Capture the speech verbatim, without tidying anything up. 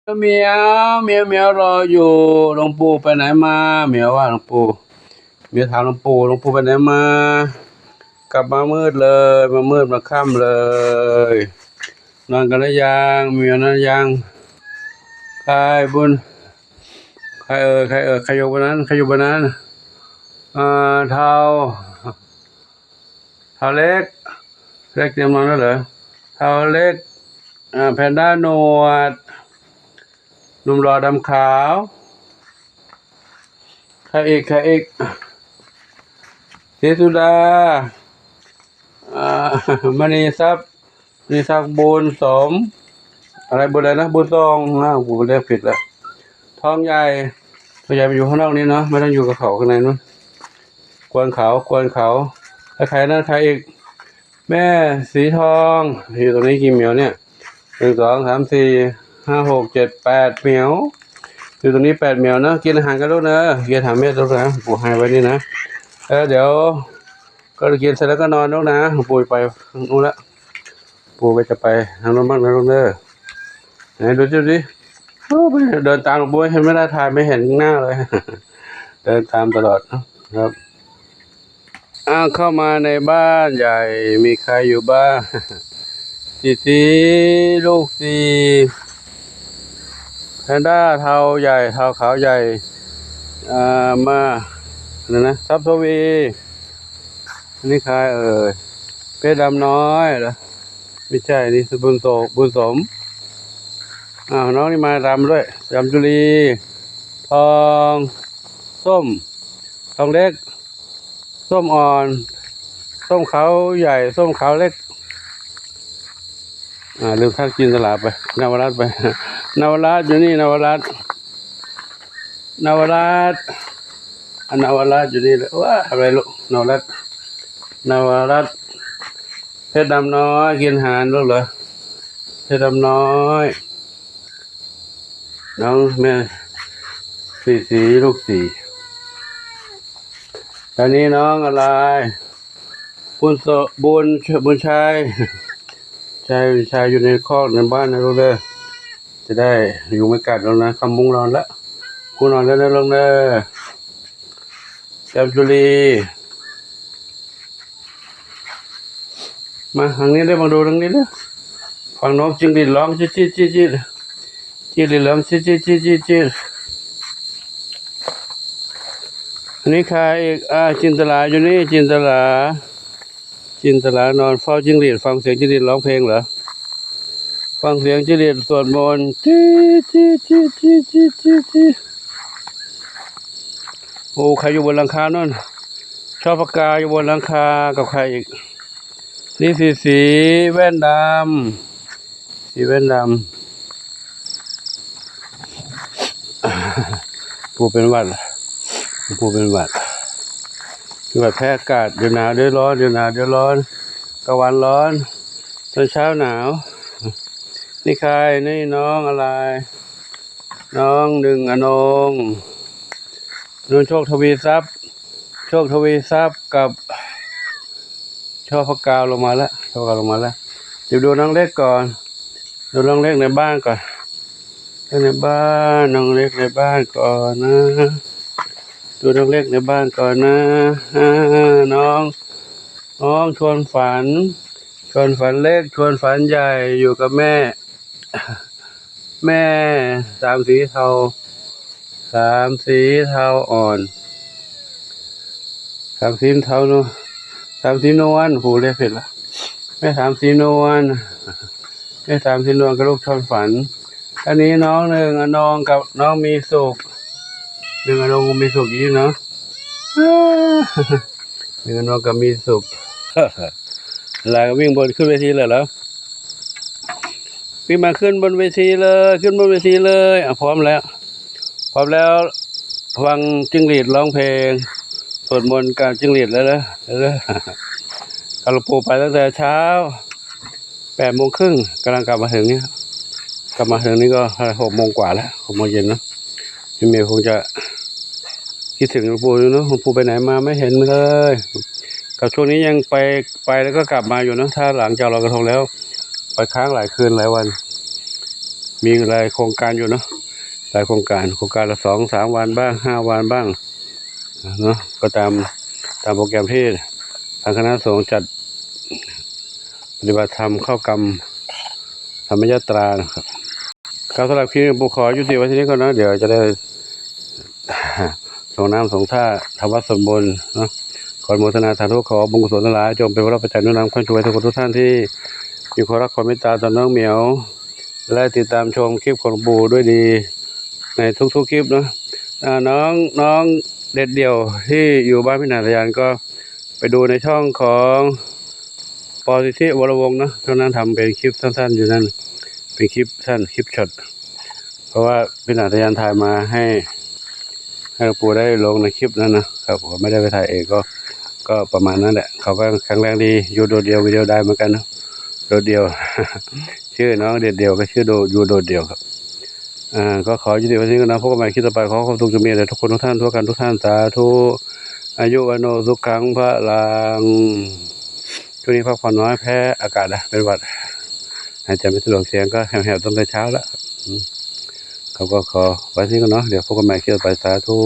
เหมียวเหมียวเหมียวรออยู่ หลวงปู่ไปไหนมา เหมียวว่าหลวงปู่ เหมียวถามหลวงปู่ หลวงปู่ไปไหนมา กลับมามืดเลยมามืดมาค่ำเลย นอนกันหรือยังเหมียวนอนยัง ใครบุญ ใครเอ่ยใครเอ่ยใครอยู่บนนั้นใครอยู่บนนั้นอ่าเทาเทาเล็ก เล็กเตรียมนอนแล้วเหรอเทาเล็กอ่าแพนด้าหนวดหนุ่มหล่อดำขาวใครอีกใครอีกศรีสุดาอ่ามณีทรัพย์ นี่สักบุญสม อะไรบุญอะไรนะบุญทองนะผมเรียกผิดแล้วทองใหญ่ทองใหญ่ไปอยู่ข้างนอกนี้เนาะไม่ต้องอยู่กับเขาข้างในนู้นกวนเขากวนเขาแล้วใครนั่นใครอีก แม่สีทอง อยู่ตรงนี้กี่เหมียวเนี่ยหนึ่งสองสามสี่ห้าหกเจ็ดแปดเหมียว อยู่ตรงนี้แปดเหมียวนะกินอาหารกันลูกนะเกียรถามแม่ลูกนะปู่ให้ไว้นี่นะแล้วเดี๋ยว ก็กินเสร็จแล้วก็นอนลูกนะปู่ไปทางนู้นละปู่ก็จะไปทางนู้นบ้างนะลูกเด้อไหนดูสิดูสิโอ้ยเดินตามหลวงปู่เห็นไม่ได้ถ่ายไม่เห็นหน้าเลย เดินตามตลอดนะครับอ้าวเข้ามาในบ้านใหญ่มีใครอยู่บ้าง สี่สี่ลูกสี่แพนด้าเทาใหญ่เทาขาวใหญ่อ่ามาอะไรนะทรัพย์ทวีอันนี้ใครเอ่ยเพชรดำน้อยเหรอไม่ใช่นี่บุญโสบุญสมอ้าวน้องนี่มาดำด้วยดำจุลีทองส้มทองเล็ก ส้มอ่อนส้มขาวใหญ่ส้มขาวเล็กอ่าลืมทักจินตลาไปนวรัตน์ไปนวรัตน์อยู่นี่นวรัตน์นวรัตน์อ่ะนวรัตน์อยู่นี่เลยว้าอะไรลูกนวรัตน์นวรัตน์เพชรดำน้อยกินอาหารลูกเหรอเพชรดำน้อย น้องแม่สี่สีลูกสี่ตอนนี้น้องอะไร บุญโสบุญบุญชัยชัยบุญชัยอยู่ในคอกในบ้านนะลูกเด้อจะได้ยุงไม่กัดแล้วนะคำมุ้งนอนละมุ้งนอนแล้วนะลูกเด้อแจมจุลีมาทางนี้ได้มาดูทางนี้นะฟังนกจิงหรีดร้องจี๊ดจี๊ดจี๊ดจี๊ด จิตเหลืองจิตจิตจิตจิตจิตอันนี้ใครอีกอ่าจินตลาอยู่นี่จินตลาจินตลานอนเฝ้าจิงหรีดฟังเสียงจิงหรีดร้องเพลงเหรอฟังเสียงจิงหรีดสวดมนต์จิตจิตจิตจิตจิตจิตจิตโอ้ใครอยู่บนหลังคานั่นชอบปากกาอยู่บนหลังคากับใครอีกนี่สีสีแว่นดำ สีแว่นดำผู้เป็นหวัดผู้เป็นหวัดหวัดแพ้อากาศเดี๋ยวหนาวเดี๋ยวร้อนเดี๋ยวหนาวเดี๋ยวร้อนกลางวันร้อนตอนเช้าหนาวนี่ใครนี่น้องอะไร น้องหนึ่งอนงนนโชคทวีทรัพย์โชคทวีทรัพย์กับ ชอบพระกาวลงมาแล้วชอบพระกาวลงมาแล้วเดี๋ยวดูน้องเล็กก่อนดูน้องเล็กในบ้านก่อนเล็กในบ้านน้องเล็กในบ้านก่อนนะดูน้องเล็กในบ้านก่อนนะอ่าน้องน้องชวนฝันชวนฝันเล็กชวนฝันใหญ่อยู่กับแม่ แม่สามสีเทาสามสีเทาอ่อนสามสีเทาเนาะสามสีนวลโหเรียกผิดละแม่สามสีนวลแม่สามสีนวลกับลูกชอนฝันอันนี้น้องหนึ่งอนงกับน้องมีสุขหนึ่งอนงมีสุขอีกเนาะหนึ่งอนงกับมีสุข หลายวิ่งบนขึ้นเวทีเลยเหรอวิ่งมาขึ้นบนเวทีเลยขึ้นบนเวทีเลยอ่ะพร้อมแล้ว พร้อมแล้วฟังจิงหรีดร้องเพลงสวดมนต์กับจิงหรีดแล้วนะแล้วกำลังปูไปตั้งแต่เช้าแปดโมงครึ่งกำลังกลับมาถึงเนี่ยกลับมาถึงนี่ก็หกโมงกว่าแล้วหกโมงเย็นนะพี่เมย์คงจะ คิดถึงหลวงปู่อยู่เนาะหลวงปู่ไปไหนมาไม่เห็นเลยกับช่วงนี้ยังไปไปแล้วก็กลับมาอยู่เนาะถ้าหลังจากลอยกระทงแล้ว ไปค้างหลายคืนหลายวัน มีหลายโครงการอยู่เนาะ หลายโครงการ โครงการละสองสามวันบ้าง ห้าวันบ้างเนาะ ก็ตาม ตามโปรแกรมที่ทางคณะสงฆ์จัดปฏิบัติธรรมเข้ากรรมธรรมยาตรานะครับ ครับ สำหรับคลิปนี้ผมขอยุติไว้ที่นี้ก่อนนะ เดี๋ยวจะได้ ส่งน้ำส่งท่า ทำวัดสวดมนต์เนาะ ขออนุโมทนาสาธุ ขอบุญกุศลทั้งหลาย จงเป็นพระประจักษ์หนุนนำค้ำชูให้ทุกคนทุกท่านที่มีความรักความเมตตาต่อน้องเหมียว และติดตามชมคลิปของปู่ด้วยดีในทุกๆคลิปเนาะ อ่า น้อง น้องเด็ดเดี่ยวที่อยู่บ้านพี่หนาทะยานก็ไปดูในช่องของปอสิทธิวรวงศ์เนาะ ช่วงนั้นทำเป็นคลิปสั้นๆอยู่นั่น เป็นคลิปสั้น คลิปช็อต เพราะว่าพี่หนาทะยานถ่ายมาให้ ให้หลวงปู่ได้ลงในคลิปนั้นนะครับ ผมไม่ได้ไปถ่ายเอง ก็ ก็ประมาณนั้นแหละ เขาก็แข็งแรงดี อยู่โดดเดี่ยววิดีโอได้เหมือนกันนะ โดดเดี่ยว ชื่อน้องเด็ดเดี่ยวก็ชื่อโดด อยู่โดดเดี่ยวครับ อ่า ก็ขอยุติไว้ที่นี่ก่อนนะ พบกันใหม่คลิปต่อไป ขอความสุขจงมีแด่ทุกคนทุกท่าน ทั่วกันทุกท่าน สาธุ อายุวัณโณสุขังพลัง ช่วงนี้พักผ่อนน้อย แพ้อากาศนะ เป็นหวัด หายใจไม่สะดวก เสียงก็แหบๆตั้งแต่เช้าแล้ว อืม เขาก็ขอไว้ที่นี่ก่อนเนาะ เดี๋ยวพบกันใหม่คลิปต่อไป สาธุ